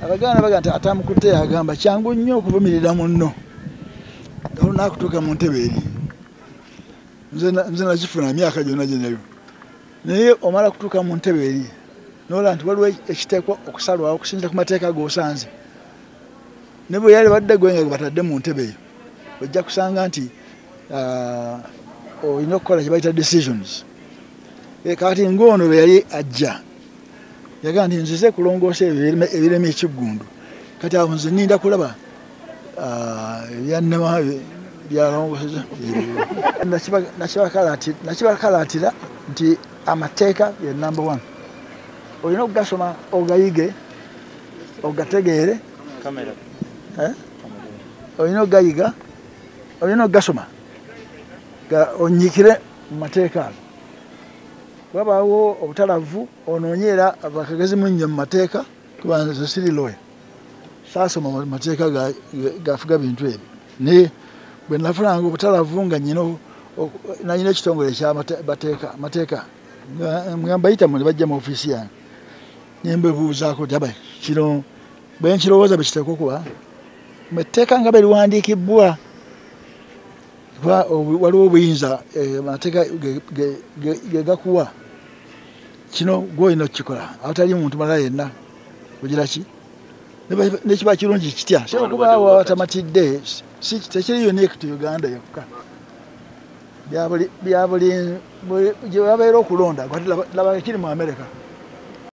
Abaganda baga nti atamukutte agamba kyangu nnyo okuvumirira munno nga lunakutuuka mu ntebe eri. Nze nakifuna emyaka gyonna gye naliwo, naye omala kutuuka mu ntebe eri n'olaba nti waliwo ekiteekwa okusalwawo okusinziira ku mateeka g'osanze. Ne bwe yali badde gwe nga batadde mu ntebe eyo, ojja kusanga nti olina okukola kye bayita decisions. Kati ng'ono bwe yali ajja yagamba nti nzize kulongoosa ebirema ekiggundu, kati awo nze nninda kulaba ebyannema byalongooseza. Nakibakalaatira nti amateeka ye number one, olina okugasoma ogayige ogategeere, olina okugayiga, olina okugasoma onyiikire mu mateeka ago. Wabaawo obutalavu onoonye era bakagezi munnyo mu mateeka, kuba nze siri lawyer, saasoma mu mateeka gafuga bintu ebyo, naye bwe nafunanga obutalavu nga nnyina ekitongole eky'amateeka nga mbayita ne bajja mu ofiisi yange ne mbebuuzaako nti aba kino bwe nkirowooza bwe kiteekwa okuba mu etteeka nga bwe liwandiikibbwa, kuba waliwo obuyinza amateeka ge gakuwa kino gw'olina okukikola awatali muntu mulala yenna kugira ki nekiba kirungi kitya okuba watamatidde. Tekiri unique to Uganda yokka, gye babeera okulonda laba ekiri mu America.